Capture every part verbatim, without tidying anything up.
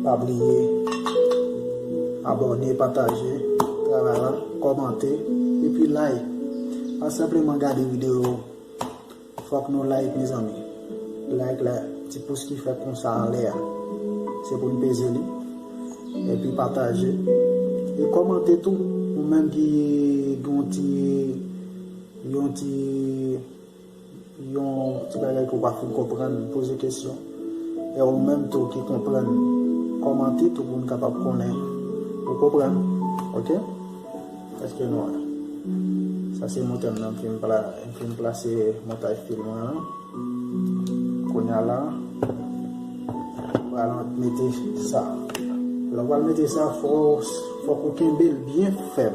Pa bliye abòne, pataje travay la, kòmante, epi like. Pa senpleman gade videyo. Fòk nou like, mezanmi. Like la, ti pous ki fèt konsa anlè a. Se pou n peze li. Epi pataje. E kòmante tou. Ou menm ki gen yon ti, yon ti, yon ti bagay ke w pa fin konprann, poze kesyon. E ou menm tou ki konprann, kòmante tou pou n kapab konnen ou konprann. Oke? Èske nou wè? Sa se montè m nan, m fin pla-, m fin plase montaj fil mwen an. Kounye a la, m pral mete sa. Lè w pral mete sa, fò, fòk ou kenbe l byen fèm.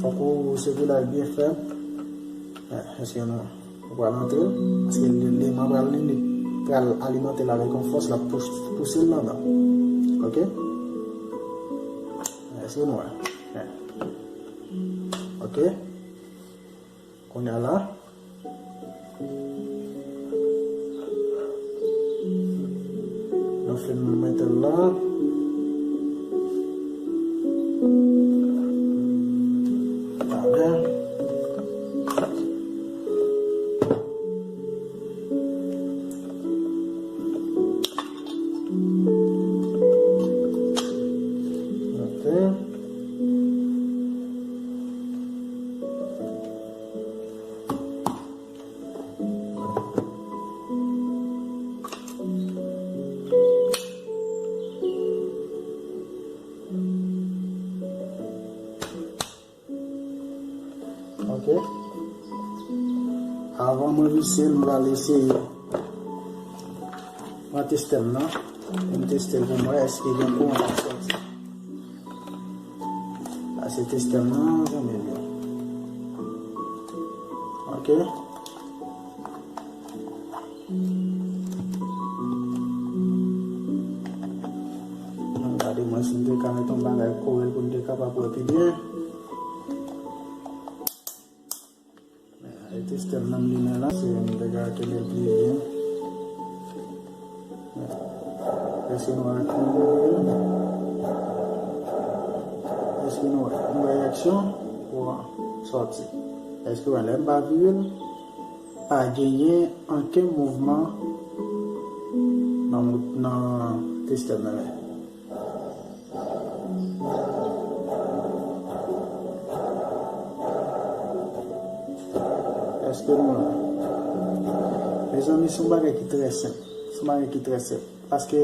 Fòk ou sere la byen fèm. Eh, èske nou, nou pral antre? Paske le-, leman pral li, pral alimante l avèk yon fòs, l ap pous-, pouse l nan nan. Oke? Èske nou wè? Eh. Oke? Kounye a la, nou fin mete l la. Talè. Ok. Ok. Avan mwen vise l, m pral eseye pran testè m nan. M teste l pou m wè èske gen kouran k ap sòti. Sa se testè m nan, zanmi m yo. Ok. Ann gade mwen si m te ka met yon bagay kore l pou n te kapab wè pi byen. E testè m nan m limen la, se m te ka kenbe l pi byen. Èske nou wè aksyon? Èske nou wè, nou wè aksyon? Kouran sòti. Èske w wè lè m pa vire l? Pa genyen ankenn mouvman nan, nan testè m nan. Èske nou la? Mezanmi, se yon bagay ki trè senp. Se yon bagay ki trè senp. Paske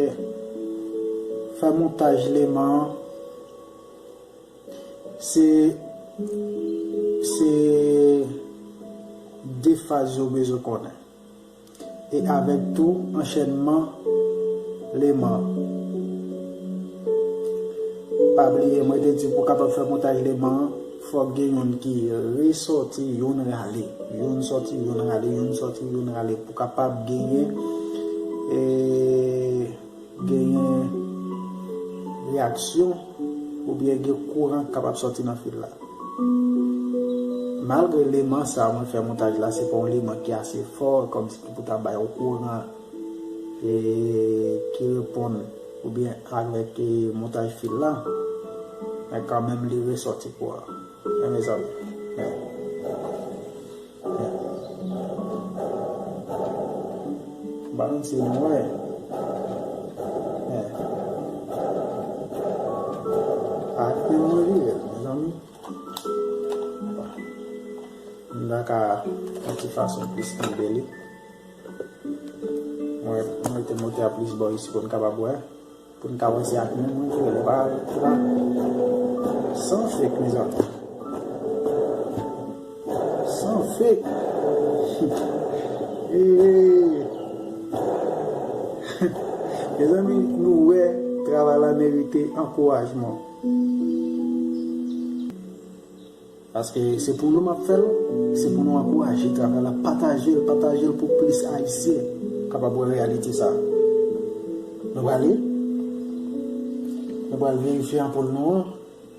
fè montaj leman an, se, se de faz yo bezwen konnen. E avèk tou anchènman leman. Pa bliye, mwen te di pou kapab fè montaj leman, fòk gen youn ki resòti, youn rale. Youn sòti, youn rale, youn sòti, youn rale. Pou kapab genyen, e, genyen reyaksyon oubyen gen kouran k kapab sòti nan fil la. Malgre leman sa a mwen fè montaj la, se pa yon leman ki ase fò, kòmsi ki pou ta bay yon kouran, e, ki reponn oubyen avèk, e, montaj fil la, men kanmenm li resòti kouran. Men mezanmi, men. M pa konn si nou wè. Ak men mwen vire, mezanmi. M ta ka yon ti fason plis kenbe li. Mwen, mwen te monte a plis bò isi pou n kapab wè. Pou n ka wè si ak men mwen ki rele, pa, pa. San fake, mezanmi. San fake. Ee. Mezanmi, nou wè travay la merite ankourajman. Paske se pou nou m ap fè l, se pou nou ankouraje travay la, pataje l, pataje l pou plis Ayisyen kapab wè reyalite sa. Nou prale, nou pral verifye anpoul nou an,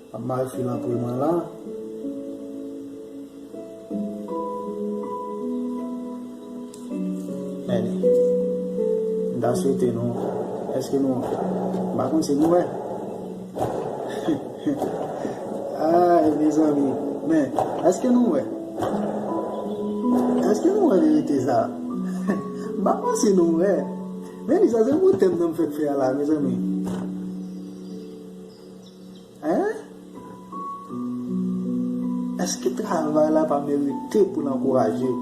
m ap mare fil anpoul mwen la. Men li. M t Sa swete nou. Èske nou, m pa konn si nou wè. Ay, mezanmi. Men, èske nou wè? Èske nou wè verite sa? M pa konn si nou wè. Men li sa se pou tèm nan m fèk fè a la, mezanmi. Hein? Èske travay la pa merite pou l ankouraje?